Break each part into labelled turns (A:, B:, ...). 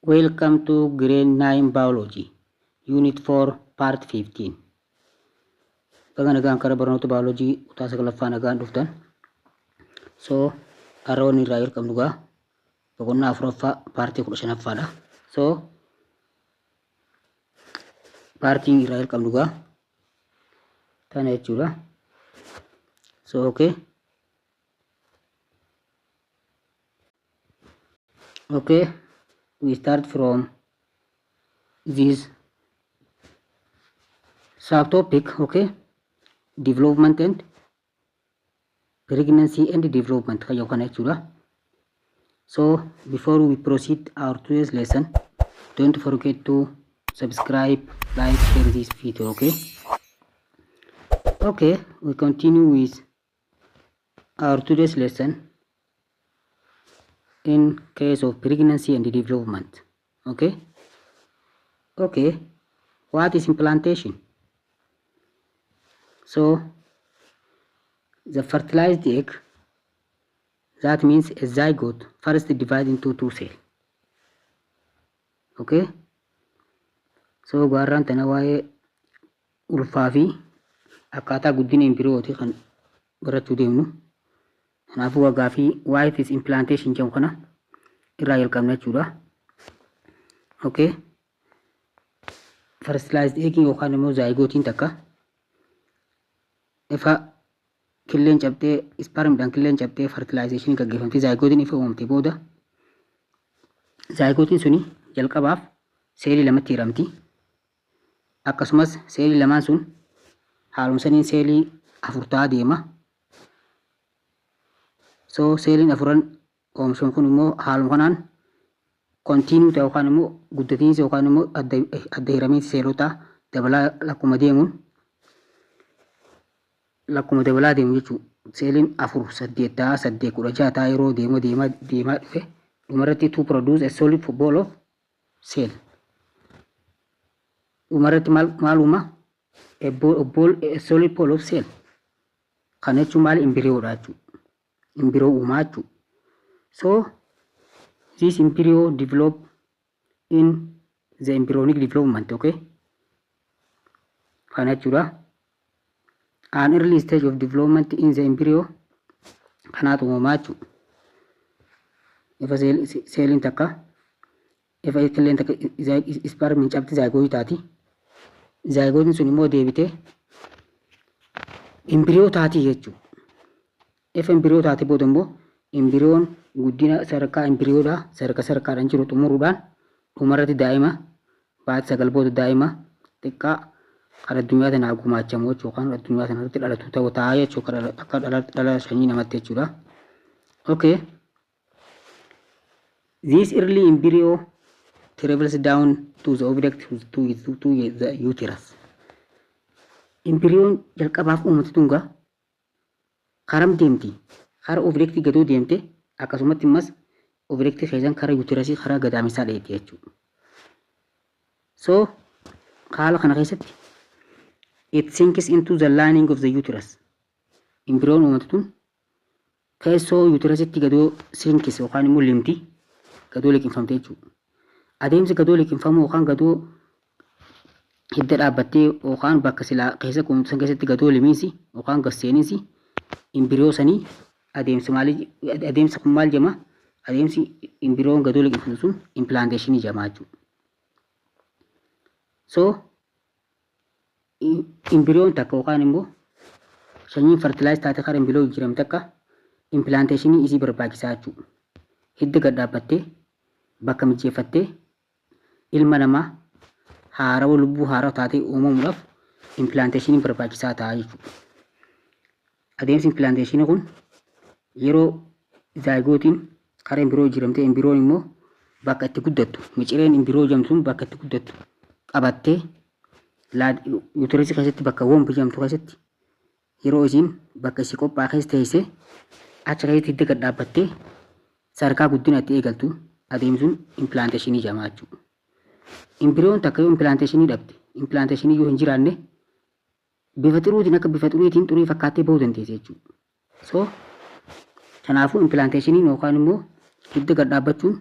A: Welcome to Grade 9 Biology, Unit 4, Part 15. Baga nagaan kara barnoota baayoloojii kutaa saglaffaa nagaan dhuftan. So, har'a wanni irraa jalqabnu gaa boqonnaa afuraffaa paartii 15ffaadha. So, paartiin irraa jalqabnu gaa tana jechuudha. So, okay. Okay, we start from this subtopic, okay, development and pregnancy and development kayo kana jechuudha. So before we proceed our today's lesson, don't forget to subscribe, like, share this video, okay? Okay, we continue with our today's lesson in case of pregnancy and development. Okay, okay, what is implantation? So the fertilized egg, that means a zygote, first divide into two cells. Okay, so gaarraan tana waa'ee ulfaa fi akkaataa guddina imbiriyooti kan barachuu deemnu. Kanaafuu gaafii what is implantation jedhu kana irraa jalqabna jechuudha. Okay, fertilized egg yookaan immoo zaaygootiin takka ifa killeen cabxee, isparmidhaan killeen cabxee, fertilization gaggeeffamtee zaayigootiin ifa uumamte booda, zaayigootiin suni jalqabaaf seelii lamatti hiramti. Akkasumas seelii lamaan sun haaluma saniin seelii afur ta'aa deema. So seeliin afuran oomishamu kun immoo haaluma kanaan continue ta'e yookaan immoo guddatiinsa yookaan immoo adda hiramiinsa seelotaa dabalaa lakkuma deemuun lakkuma dabalaa deemu jechuudha. Seeliin afur saddeet ta'a, saddeet 16 ta'a, yeroo deema deema deemaa dhufe dhumarratti to produce a solid ball of cell. Dhumarratti maal maal uuma? A ball, a solid ball of cell. Kana jechuun maal? Embryoodha jechuudha. Embryo uumaa jechuudha. So this embryo develop in the embryonic development, okay? Kana jechuudha. An early stage of development in the embryo kanaatu uumamaa jechuudha. Ifa seeliin takka, ifa killeen takka isparmiin cabti, zaayigootii taati. Zaayigootiin sun immoo deebitee embryo taati jechuudha. Ifa embryo taate booda immoo embryoon guddina sadarkaa embryoodhaa sadarkaa sadarkaadhaan jiru xumuruudhaan dhumarratti daa'ima baatii 9 booda daa'ima xiqqaa kan addunyaa tanaa gumaachamu jechuudha. Kan addunyaa tana irratti dhalatu ta'u ta'a jechuudha. Akka dhala sanyii namatti jechuudha. Okay. This early embryo travels down to the oviduct to the uterus. Embryoon jalqabaaf uumamte tun gaa karam deemti? Kara oviductii gadoo deemte, akkasumatti immas oviductii keessan kara uterusii, karaa gadaamessaa dheetti jechuudha. So haala kana keessatti it sinks into the lining of the uterus. Embryoon uumamte tun keessoo uterusitti gadoo sinks yookaan immoo limti, gadoo liqimfamte jechuudha. Adeemsi gadoo liqimfamuu yookaan gadoo hidda dhaabbattee yookaan bakka silaa keessa kunuunsan keessatti gadoo limiinsi yookaan gasseeniinsi embryo sanii adeemsa maalii? Adeemsa kun maal jedhama? Adeemsi embryoon gadoo liqimfamtu sun implantationii jedhama jechuudha. So embryoon takka yookaan immoo sanyiin fertilize taate kara embryo jijjiiramte takka implantationii isii barbaachisaa jechuudha. Hidda gad dhaabbattee bakka mijeeffattee ilma namaa haarawa, lubbuu haaraa taatee uumamuudhaaf implantationiin barbaachisaa ta'a jechuudha. Adeemsi implantationii kun yeroo zaayigootiin kara embryo jijjiiramtee, embryoon immoo bakka itti guddattu, micireen embryo jedhamtu sun bakka itti guddattu qabattee uterusii keessatti bakka womb jedhamtu keessatti yeroo isiin bakka isii qophaa'e keessa teessee achi keessatti hidda gad dhaabbattee sadarkaa guddina itti eegaltu adeemsuun implantationii jedhama jechuudha. Embryoon takka yoo implantationii dhabde, implantationii yoo hin jiraanne, bifa xuruutiin, akka bifa xuriitiin xurii fakkaattee bahuu dandeessi jechuudha. So kanaafuu implantationiin yookaan immoo hidda gad dhaabbachuun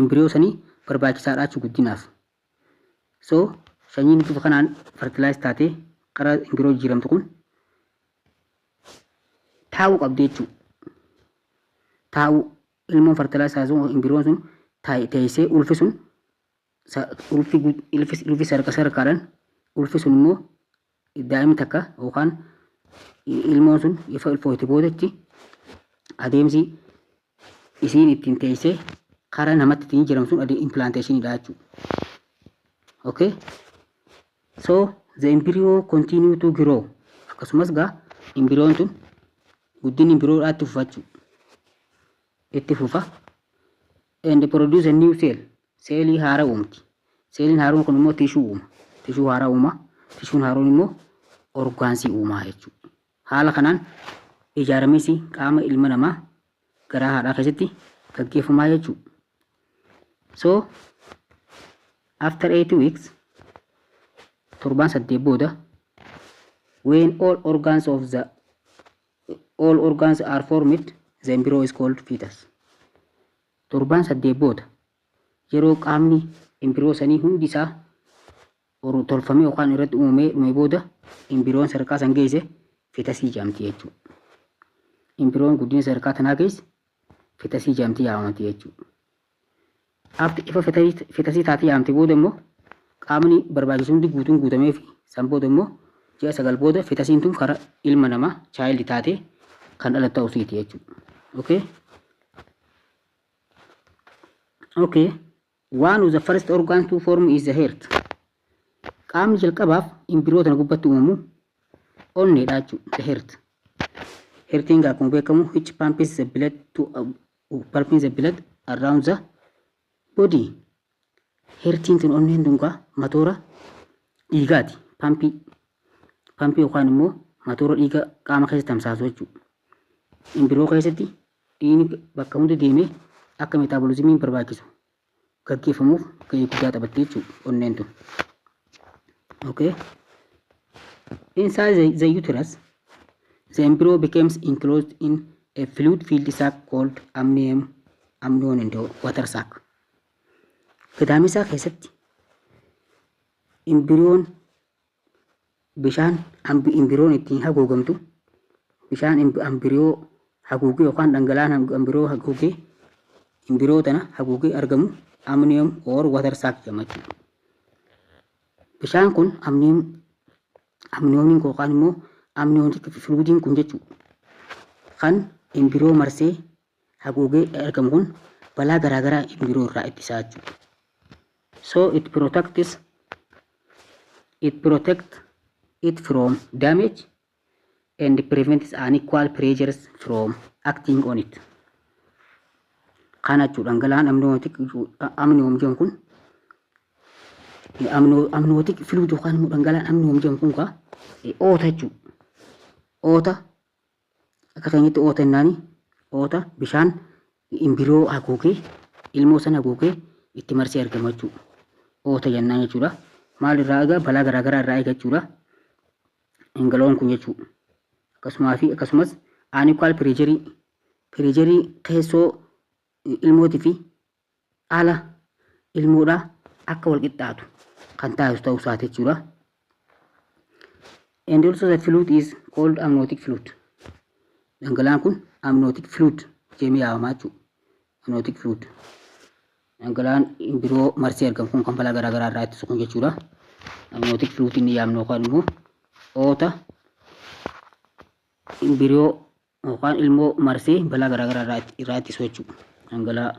A: embryo sanii Barbaachisaadha jechuudha guddinaaf. So sanyiin bifa kanaan fertilize taatee karaa embryo jijjiiramtu kun taa'uu qabdi jechuudha. Taa'uu ilmoon fertilize taate sun, embryoon sun teessee ulfi sun ulfi sadarkaa sadarkaadhaan ulfi sun immoo daa'imni takka yookaan ilmoon sun ifa ulfooyte boodatti adeemsi isiin ittiin teessee karaa namatti ittiin jijjiiramu sun implantationiidha jechuudha. Okay? So the embryo continue to grow. Akkasumas gaa embryoon tun guddinni embryoodhaa itti fufa jechuudha. Itti fufa. And produce a new cell. Seelii haaraa uumti. Seeliin haaroon kun immoo tissue uuma. Tissue haaraa uuma. Tissueun haaroon immoo organsii uumaa jechuudha. Haala kanaan ijaaramiinsi qaama ilma namaa garaa haadhaa keessatti gaggeeffamaa jechuudha. So after 8 weeks, torbaan 8 booda, when all organs are formed, the embryo is called fetus. Torbaan 8 booda yeroo qaamni embryo sanii hundi isaa tolfamee yookaan irratti uumamee dhume booda embryoon sadarkaa san geesse fetusii jedhamti jechuudha. Embryoon guddina sadarkaa tanaa geesse fetusii jedhamti yaamamti jechuudha. After ifa fetusii taatee yaamte booda immoo qaamni barbaachisu hundi guutuun guutamee fi san booda immoo ji'a 9 booda fetusiin tun karaa ilma namaa child taatee kan dhalattu ta'uu isiiti jechuudha. Okay? Okay. One of the first organs to form is the heart. Qaamni jalqabaaf embryo tana gubbatti uumamu onneedha jechuudha. The heart. Heartiin akkuma beekamu which pumps the blood around the body. Heartiin tun, onneen tun gaa matoora dhiigaati. Pumpii. Pumpii yookaan immoo matoora dhiiga qaama keessa tamsaasu jechuudha. Embryo keessatti dhiigni bakka hunda deemee akka metabolismiin barbaachisu gaggeeffamuuf gahee guddaa taphatti jechuudha onneen tun. Okay. Inside the uterus, the embryo becomes enclosed in a fluid-filled sac called amnion and water sac. Gadaamisa keessatti embryoon bishaan embryoon ittiin haguugamtu, bishaan embryo haguugee yookaan dhangala'aan embryo haguugee embryo tana haguugee argamu amnion or water sac jedhama jechuudha. Bishaan kun amnioniin yookaan immoo amniotic fluidiin kun jechuudha. Kan embryo marsee haguugee argamu kun balaa garaagaraa embryo irraa ittisaa jechuudha. So it protect it from damage and prevents unequal pressures from acting on it. Kana jechuudha dhangala'aan amniotic amnion jedhamu kun, amniotic fluid yookaan immoo dhangala'aan amnion jedhamu kun kaa oota jechuudha. Oota akka keenyatti oota jennaani, oota bishaan embryo haguugee, ilmoo sana haguugee itti marsee argama jechuudha. Oota jennaan jechuudha. Maal irraa egaa? Balaa garaagaraa irraa eega jechuudha. Dhangala'oon kun jechuudha. Akkasumaa fi akkasumas unequal pressurii keessoo ilmootii fi ala ilmoodhaa akka wal qixxaatu kan taasisu ta'uu isaati jechuudha. And also the fluid is called amniotic fluid. Dhangala'aan kun amniotic fluid jedhamee yaamamaa jechuudha. Amniotic fluid. Dhangala'aan embryo marsee argamu kun kan balaa garaagaraa irraa ittisu kun jechuudha. Amniotic fluid inni yaamnu yookaan immoo oota embryo yookaan ilmoo marsee balaa garaagaraa irraa ittisu jechuudha. Dhangala'aa.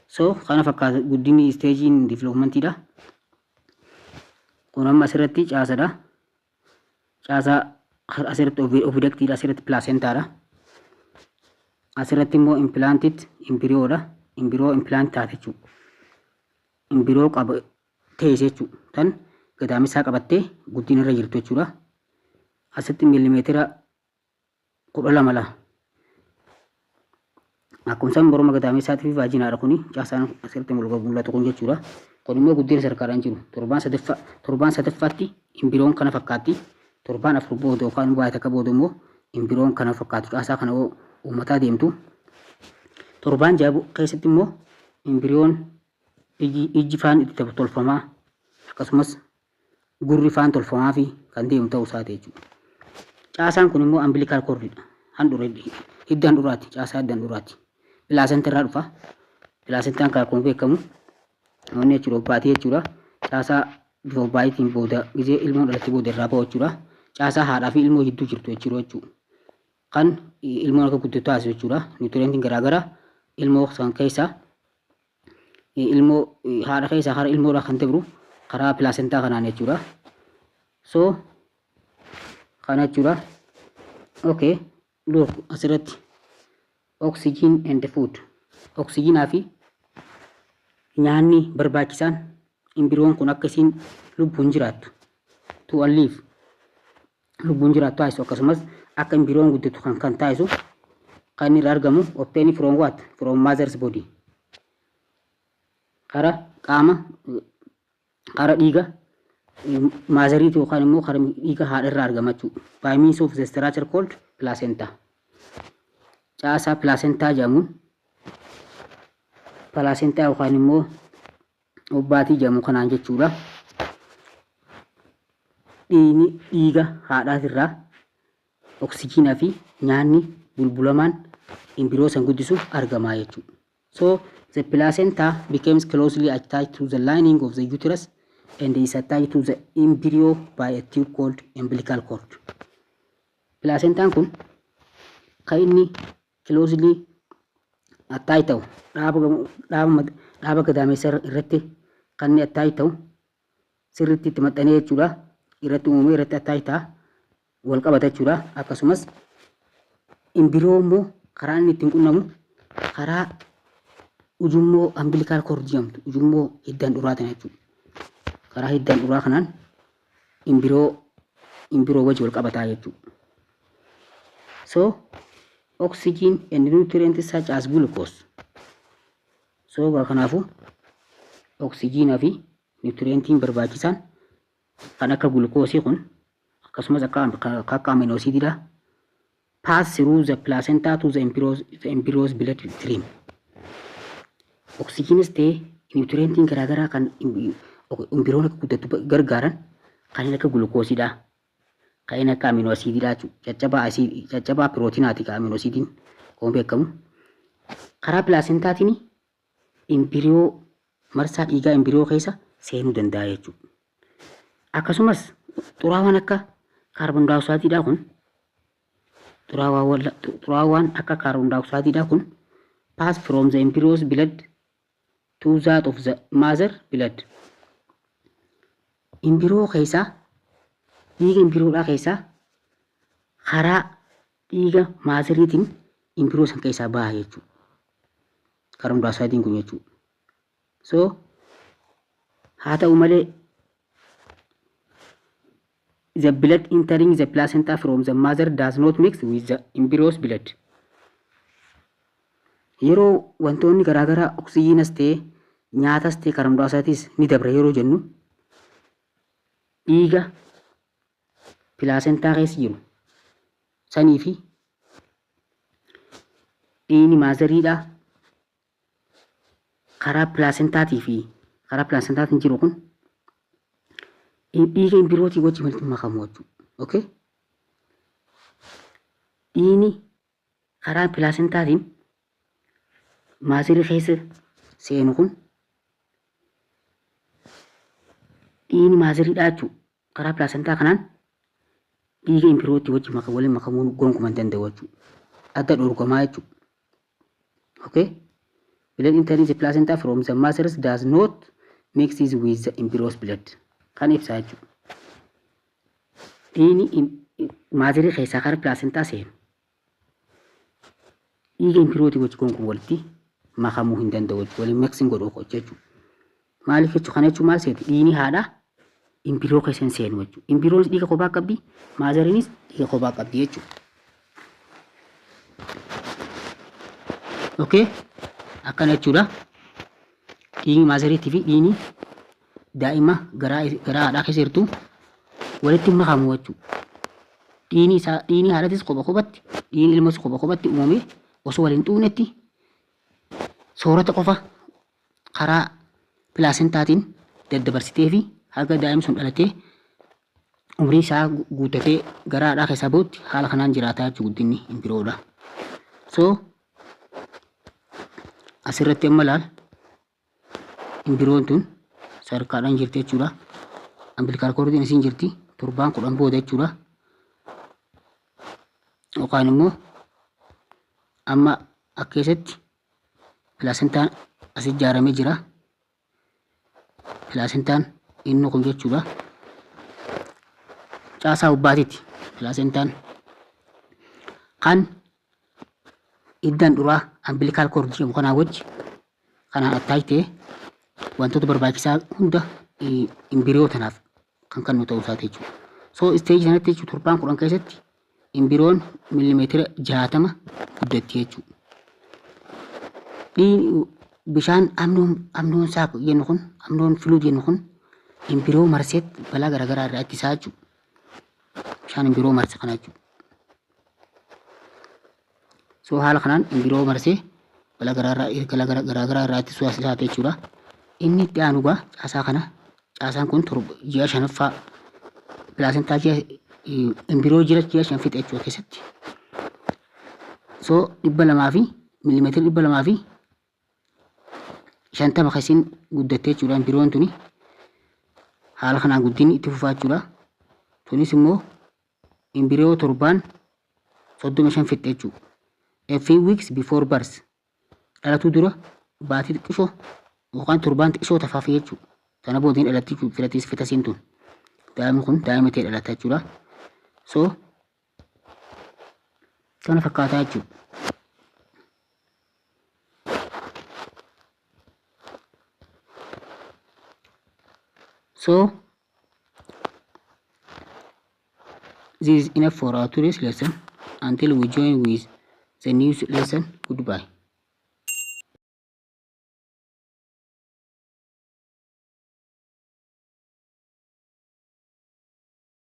A: So kana fakkaata guddinni stageiin developmentiidha. Kun amma asirratti caasadha. Caasaa asirratti oviductiidha, asirratti placentaadha. Asirratti immoo implanted embryodha. Embryo implant taate jechuudha. Embryo qaba teesse jechuudha. Tan gadaamisaa qabattee guddina irra jirtu jechuudha. Asitti millimeter 12 la. Akkuma isaan morma gadaamesaatii fi vaginaadha kuni caasaan asirratti mul'atu kun jechuudha. Kun immoo guddina sadarkaadhaan jiru. Torbaan sadaffaatti embryoon kana fakkaatti. Torbaan 4 booda yookaan baay'ee takka booda immoo embryoon kana fakkaatu caasaa kana uummataa deemtu. Torbaan 6 keessatti immoo embryoon Ijji faan itti tolfamaa, akkasumas gurri faan tolfamaa fi kan deemu ta'uu isaati jechuudha. Caasaan kun immoo umbilical cordidha. Handhuura, hidda handhuuraati. Caasaa hidda handhuuraati. Placenta irraa dhufa. Placentaan kan akkuma beekamu wanni jechuudha, obbaatii jechuudha. Caasaa bifa obbaatiitiin booda gizee ilmoon dhalatti booda irraa bahu jechuudha. Caasaa haadhaa fi ilmoo jidduu jirtu jechuudha jechuudha. Kan ilmoon akka guddatu taasisu jechuudha. Nutrientiin garaagaraa ilmoo san keessaa, ilmoo haadha keessaa karaa ilmoodhaa kan dabru karaa placentaa kanaan jechuudha. So kana jechuudha. Okay, look, asirratti oxygen and food. Oksijiinaa fi nyaanni barbaachisaan embryoon kun akka isiin lubbuun jiraattu, to alive, lubbuun jiraattu taasisu, akkasumas akka embryoon guddatu kan taasisu kan inni irraa argamu obtain from what? From mother's body. Kara qaama, kara dhiiga motheriitu yookaan immoo kara dhiiga haadha irraa argama jechuudha. By means of the structure called placenta. Caasaa placenta jedhamuun, placenta yookaan immoo obbaatii jedhamu kanaan jechuudha. Dhiigni dhiiga haadhaatirraa oksijiinaa fi nyaanni bulbulamaan embryo san guddisu argamaa jechuudha. So the placenta becomes closely attached to the lining of the uterus and is attached to the embryo by a tube called umbilical cord. Placentaan kun kan inni closely attached ta'u dhaaba gadameessa irratti kan inni attached ta'u, sirriitti itti maxxanee jechuudha. Irratti uumamee irratti attached ta'a. Wal qabata jechuudha. Akkasumas embryo immoo karaa inni ittiin qunnamu karaa ujummoo umbilical cord jedhamtu, ujummoo hiddaan dhuraa tana jechuudha. Karaa hiddaan dhuraa kanaan embryo wajji wal qabataa jechuudha. So oxygen and nutrients such as glucose. So kanaafuu oksijiinaa fi nutrientiin barbaachisaan kan akka gulukoosii kun, akkasumas akka amino acidiidha, pass through the placenta to the embryo's blood stream. Oksijiinis ta'ee nutrientiin garaagaraa kan embryoon akka guddatu gargaaran kanneen akka gulukoosiidha. Kanneen akka amino acidiidha jechuudha. Caccabaa pirootiinaati kan amino acidiin akkuma beekamu. Karaa placentaatiin embryo, marsaa dhiigaa embryo keessa seenuu danda'a jechuudha. Akkasumas xuraawaan akka kaarboon daayoksaayidiidha kun, xuraawaan akka kaarboon daayoksaayidiidha kun pass from the embryo's blood to that of the mother blood. Embryo keessaa, dhiiga embryoodhaa keessaa karaa dhiiga motheriitiin embryo san keessaa baha jechuudha. Kaarboon daayoksaayidiin kun jechuudha. So haa ta'u malee the blood entering the placenta from the mother does not mix with the embryo's blood. Yeroo wantoonni garaagaraa oksijiinas ta'ee nyaatas ta'e kaarboon daayoksaayidiis ni dabra yeroo jennu, dhiiga placentaa keessa jiru sanii fi dhiigni motheriidhaa karaa placentaatii fi karaa placentaatiin jiru kun dhiiga embryootii wajjin walitti makamu jechuudha. Okay? Dhiigni karaa placentaatiin motherii keessa seenu kun dhiigni motheriidhaa jechuudha. Karaa placentaa kanaan dhiiga embryootii wajjin waliin makamuu gonkumaa hin danda'u jechuudha. Adda dhorkamaa jechuudha. Okay? Blood entering the placenta from the mothers does not mix with the embryo's blood. Kan ibsaa jechuudha. Dhiigni motherii keessaa karaa placentaa seenu dhiiga embryootii wajjin gonkumaa walitti makamuu hin danda'u jechuudha. Waliin mixing godhuu jechuudha. Maaliif jechuudha? Kana jechuun maal seeti? Dhiigni haadhaa embryo keessa hin seenu jechuudha. Embryoonis dhiiga kophaa qabdi, motheriinis dhiiga kophaa qabdi jechuudha. Okay? Akkana jechuudha. Dhiigni motheriitii fi dhiigni daa'ima garaa haadhaa keessa jirtu walitti makamu jechuudha. Dhiigni isaa, dhiigni haadhatis kopha kophatti, dhiigni ilmas kopha kophatti uumamee osoo waliin xuunetti soorata qofa karaa Placentaatiin daddabarsitee fi haga daa'imni sun dhalatee umrii isaa guuttatee gara haadhaa keessaa bahutti haala kanaan jiraataa jechuudha guddinni embryoodha. So asirratti amma laal, embryoon tun sadarkaadhaan jirti jechuudha. Umbilical cordiin isiin jirti torbaan 10 booda jechuudha. Yookaan immoo amma akka keessatti placentaan as ijaaramee jira. Placentaan inni kun jechuudha. Caasaa ubbaatiiti placentaan. Kan iddaan duraa umbilical cord jedhamu kanaa wajji kanaan attach ta'e wantoota barbaachisaa hunda embryo tanaaf kan kennu ta'uu isaati jechuudha. So stage sanatti jechuudha, torbaan 10 keessatti embryoon millimeetira 60 guddatti jechuudha. Bishaan amnion sac jennu kun, amnion fluid jennu kun, embryo marseet balaa garaagaraa irraa ittisaa jechuudha. Bishaan embryo marse kana jechuudha. So haala kanaan embryo marsee balaa garaagaraa irraa ittisuu isaati jechuudha. Inni itti aanu gaa caasaa kana, caasaan kun torba ji'a shanaffaa placentaa ji'a embryo jira ji'a 5 fixe jechuudha keessatti. So 200 fi millimeetira 250 kasiin guddattee jechuudha embryoon tuni. Haala kanaan guddinni itti fufaa jechuudha. Tunis immoo embryo torbaan 35 fixxe jechuudha. A few weeks before birth, dhalatuu dura baatii xiqqishoo yookaan torbaan xiqqishoo tafaaf jechuudha. Sana booda dhalatti jechuudha fetusiin tun. Daa'imni kun daa'ima ta'e dhalata jechuudha. So kana fakkaataa jechuudha. So this is enough for our today's lesson. Until we join with the new lesson, goodbye.